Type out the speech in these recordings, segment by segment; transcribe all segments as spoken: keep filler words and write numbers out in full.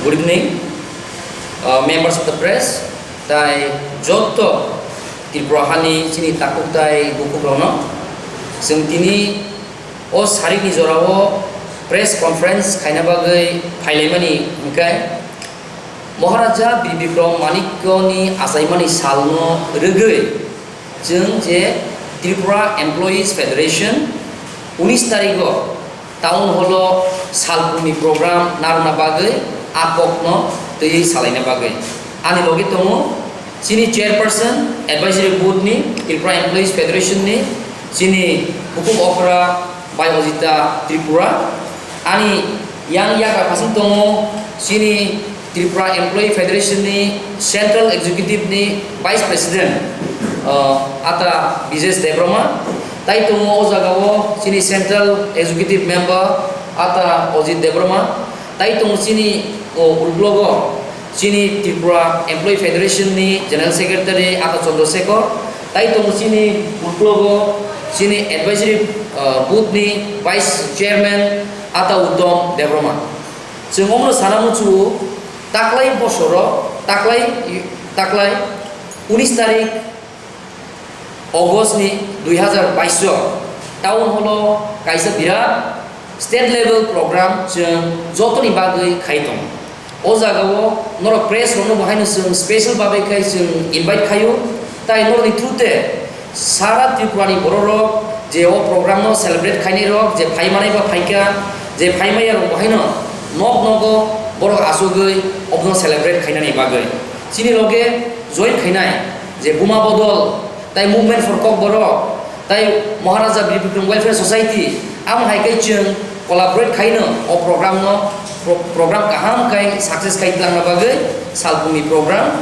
Good evening, uh, members of the press, tai jotto Tripura hani chini takhuk tai bukhuk rokno. Chwng tini o sarikni jorao press conference khaina bagwi phailaimani hwnkhe Maharaja Bir Bikram Manikyani achaimani salno rwgwi chwng je Tripura Employees Federation unis tarigo Town Hall o salbumni program narwkna bagwi a kokno twiwi salaina bagwi. Ani logi tongo chini chairperson advisory board ni Tripura Employees Federation ni chini bukhuk okra bai Ojita Tripura. Ani yang yagra phasing tongo chini Tripura Employee Federation ni Central Executive ni Vice President, uh, Ata Bijesh Debbarma. Tai tongo o jaga o chini Central Executive Member Ata Ojit Debbarma. Tai tongo chini o uluklogo chini Tripura Employee Federation ni General Secretary Ata Chandra Shekhar. Tai tongo chini uluklogo chini Advisory, uh, Board ni Vice Chairman Ata Uttom Debbarma. Chwng omono sana muchungo, taklai bosoro, taklai, taklai unis tarik August ni dui hazar bais o Town Hall o kaisa birat state level program chwng jotoni bagwi khai tongo. O jaga o norok press rokno bo haino chwng special bagwi khai chwng invite khaio, tai norokni through te Sara Tripura ni borok rok je o program no celebrate khainai rok, je phai manai ba phaikha, je phai maya rok bo haino nok nogo borok achugwi obono celebrate khainani bagwi. Chini loge join khainai je Buma Bodol, tai Movement for Kokborok, tai Maharaja Bir Bikram Welfare Society, amo hai khe chwng collaborate khaino o program no, pro-, program kaham khai success khai twlangna bagwi salbumni program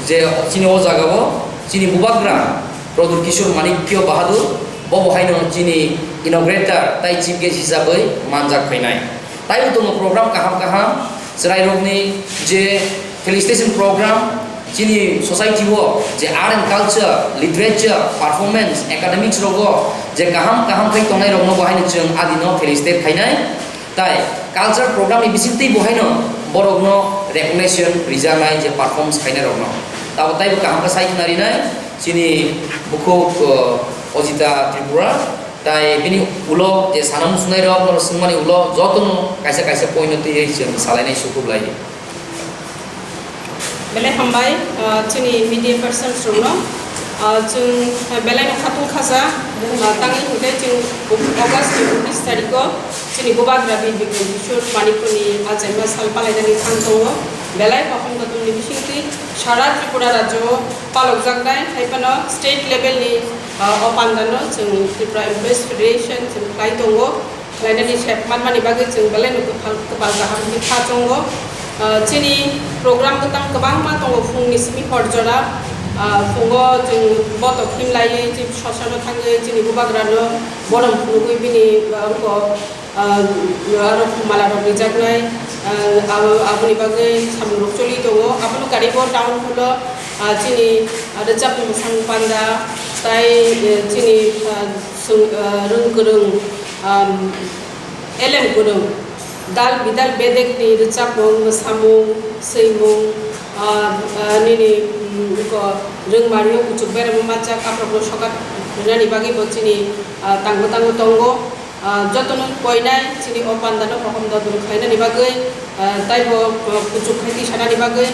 je chini o jaga o chini bubagra Pradyut Kishore Manikya Bahadur, bo bo haino chini inaugurator tai chief guest hisabwi manjak phainai. Taibo tongo program kaham kaham, chwrairokni je felicitation program, chini society o je art and culture, literature, performance, academics rogo je kaham kaham khai tongnai rokno bo haino chwng adino felicitate khainai. Tai culture program ni bisingtwi bo haino borokno recognition rijaknai je performance khainai rokno. Tabo taibo kaham khe sai khna rinai chini bukhuk, uh, Ojita Tripura. Tai bini ulo je sana muchungnai rok, norok swngmani ulo jotono kaisa kaisa point no twiwi chwng salainai sukup lai. Belai hambai, ah, chini media persons rokno, ah, chwng, ah, belai no khatung khaja, ah, tangwi hwnkhe chwng August ni unis tarikh o chini bubagra Bir Bikram Kishore Manikya ni achaima sal palainani thang tongo. Belai hokom gotong ni bisingtwi sara Tripura rajyo o palokjaknai, hai phano state level ni Ah, o panda no chwng Tripura Employees Federation chwng khlai tongo. Khlainani sep manmani bagwi chwng belai no kwpal, kwpal kaham khe kha chongo. Ah, chini program kwtang kwbangma tongo, phungni simi hor jora. Ah, phungo chwng botok himlaiwi, chini sosano thangwi, chini bubagrano borom phunugwi bini, ah, wngkok, ah, aro mala rok rijaknai, ah, abo, aboni bagwi samung rok choli tongo. Abono karibo town hall o, ah, chini, ah, rwchapni mwsang panda tai, eh, chini, ah, swng, ah, rwng kwrwng, ah, elem kwrwng dal bidal bedekni rwchapmung, mwsamung, swimung, ah, ah, nini, mm, iko rwngmani o kuchuk beremo manjak, aphuru sokat rwnani bagwi bo chini, ah, tangbo tangbo tongo. Ah, jotono koinai chini o panda no hokom dodol khlainani bagwi, ah, taibo, ah, kuchuk khai twi sanani bagwi,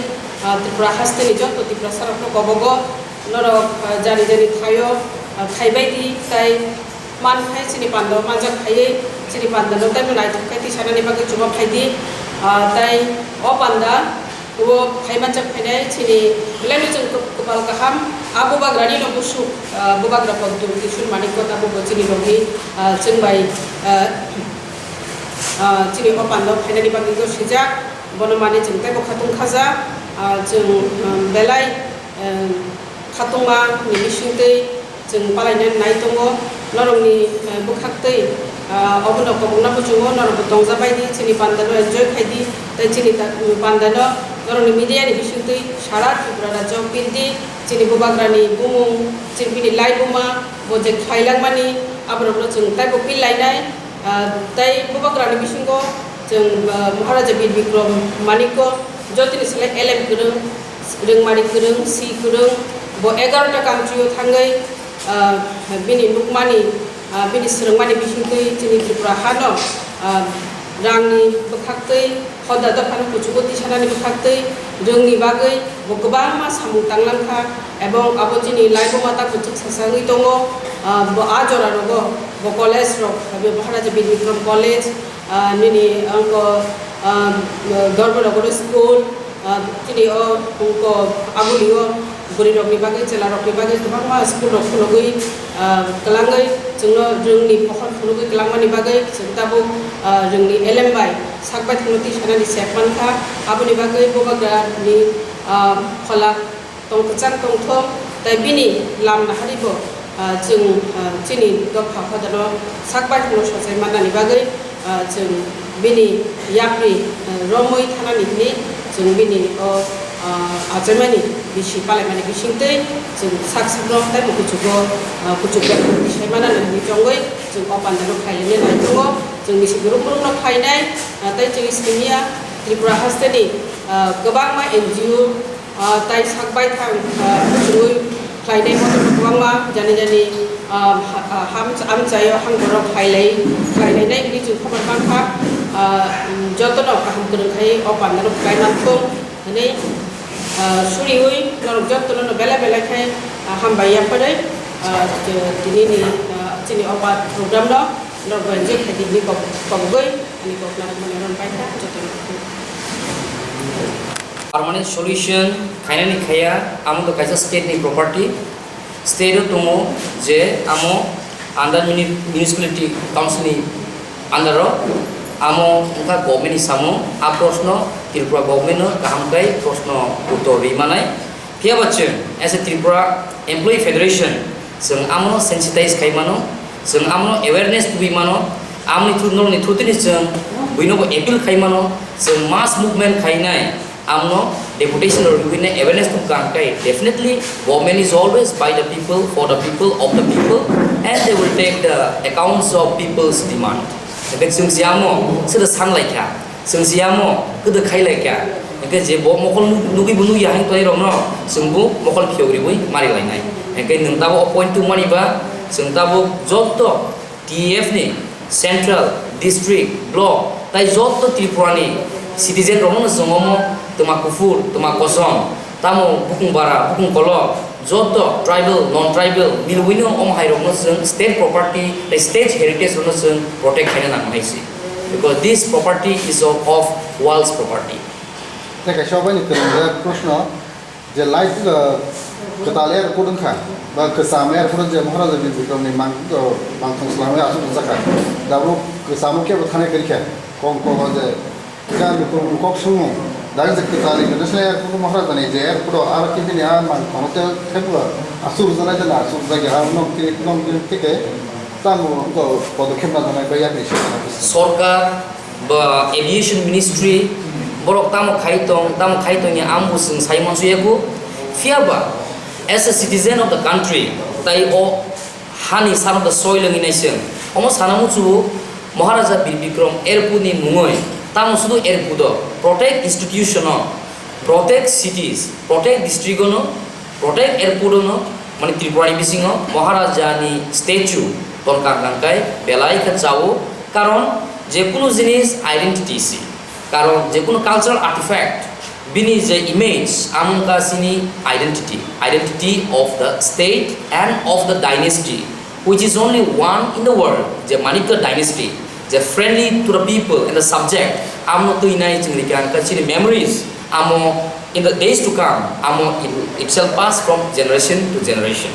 ah, Tripura hasteni joto Tiprasa rokno kobogo norok, ah, jani jani thaio, ah, thaibai di tai man khai chini panda o manjak khaiwi chini panda no taibo naithok khai twi sanani bagwi chuba khai di, ah, tai o panda O phaimanjak phainai chini belai no chwng kwp-, kwpal kaham. A bubagrani no busuk, ah, bubagra Pradyut Kishore Manikya tabukbo chini logi, ah, chwng bai, ah, ah, chini o panda o phainani bagwi no sijak. Bono mani chwng teibo khatung khaja, ah, chwng, ah, belai, ah, khatungma ni bisingtwi Chwng palainani nai tongo, norokni, eh, bwkhaktwi, ah, obono kobokna muchungo, norokbo tongjabai di, chini pandano enjoy khai di, tei chini ta-, pandano norokni media ni bisingtwi sara Tripura rajyo pil di, chini bubagrani bumung, chini bini laibuma, bo je khlai langmani, aborokno chwng teibo pil lainai, ah, tei bubagrani bisingo Chwng, ah, Maharaja Bir Bikram Manikko jotoni slai elem kwrwng, rwngmani kwrwng, si kwrwng, bo egarota country-o thangwi, ah, bini nukmani, ah, bini swrwngmani bisingtwi chini Tripura hano, ah, rangni bwkhaktwi, hoda dophano kuchugo tisanani bwkhaktwi rwngni bagwi bo kwbangma samung tanglang kha, ebong abo chini laibuma ta kwchwk sasa wngwi tongo. Ah, bo a jora rogo bo college rok, Maharaja Bir Bikram College, ah, nini angko, ah, Dharmanagar school, ah, tini o angko aboni o bwrwi rokni bagwi, chwla rokni bagwi kwbangma school rok phunugwi, ah, kwlangwi chwngno rwngni pohor phunugwi kwlangmani bagwi chwng tabuk, ah, rwngni elem bai sak baithangno twi sanani sep man kha. Aboni bagwi Bubagra ni, ah, phola tong kwchang tongthok, tei bini lam naharibo, ah, chwng, ah, chini dopha hodano sak baithangno sochai mannani bagwi, ah, chwng bini yapri, ah, romwi thanani hwnwi chwng bini o, ah, achaimani bisi palaimani bisingtwi chwng sak sakno tei bo kuchugo, ah, kuchuk bisai mannani hwnwi chongwi chwng o pandano khailaiwi nai tongo. Chwng bisi brum brumno khainai, ah, tei chwng simiya Tripura hasteni, ah, kwbangma N G O, ah, tai sak baithang, ah, kuchugwi khlainai motorno kwbangma jani jani, ah, ha-, ah, ham-, amchaio hang borok khailai, khlainai nai hwnwi chwng khobor mankha. Ah, jotono kaham kwrwng khai o pandano khlai manthung hwnwi, ah, suriui norok jotono no belai belai khai, ah, hambai yapharwi, ah, tini ni, ah, chini o pa-, program no norok bai enjoy khai di hwnwi kok-, kokgwi ani kok narwkmani ron paikha jotono. Permanent solution khainani khaya, amo to kaisa state ni property. State o tongo je amo under muni-, municipality council ni under o, amo wngkha government ni samung. A proshno Tripura government no kaham khe proshno uttor ri manai. Phiya ba chwng as a Tripura Employee Federation, chwng amono sensitize khai mano, chwng amono awareness tubui mano, amoni through, norokni through tini chwng buino bo appeal khai mano, chwng mass movement khainai, amno deputation rok rwui nai awareness tubui kang kai. Definitely, government is always by the people, for the people, of the people, and they will take the accounts of people's demand. Hingke chwng si amo, sida san lai kha. Chwng si amo kwdwk khai lai kha. Hingke je bo mokol nuk-, nugwi bo nukya hang tei rokno chwng bo mokol phiyok riwi mari lainai. Hingke nwng tabuk o point two mani ba chwng tabuk joto T F ni central, district, block tai joto Tripura ni citizen rokno chwng omo twma kuphur, twma kosom, tamo bukung bara, bukung kolok, joto tribal, non-tribal milwino omo hai rokno chwng state property, state heritage rokno chwng protect khaina nang hai se. Because this property is of, of world's property. Tei kaisa obaini kwrwngjak proshno je light, uh, kwtal airport wngkha, ba kwcham airport je Maharaja Bir Bikram ni mang, uh, mangthang swlamwi aswk rwjakha. Tabuk kwchamo kebo thani kwrwikha, kong kok o je Kha luku kok swngo, dagi je kwtal international airport Maharajani je airport o aro khe bini a mang kono te thebla asur janai jana asur jagi ha nok kiri nok kiri thike tamo ko podokkhep na janai bai yakni se. Sorkar ba aviation ministry borok tamo khai tong, tamo khai tong ya ambo chwng sai mansu yaku. Phiya ba as a citizen of the country, tai o hani sano the soil wngwi nai chwng. Omo sana muchungo Maharaja Bir Bikram airport ni mungwi tamo sudu airport o protect institution o, protect cities, protect district o no, protect airport o no, mani Tripura ni bisingo Maharaja ni statue ton kang kang kai belai khe chao, karon je kunu jinis identity si. Karon je kunu cultural artifact, bini je image, amo wngkha chini identity, identity of the state and of the dynasty, which is only one in the world, je Manikya dynasty, je friendly to the people and the subject, amo twi nai chwng rikha wngkha chini memories, amo in the days to come, amo it, it shall pass from generation to generation.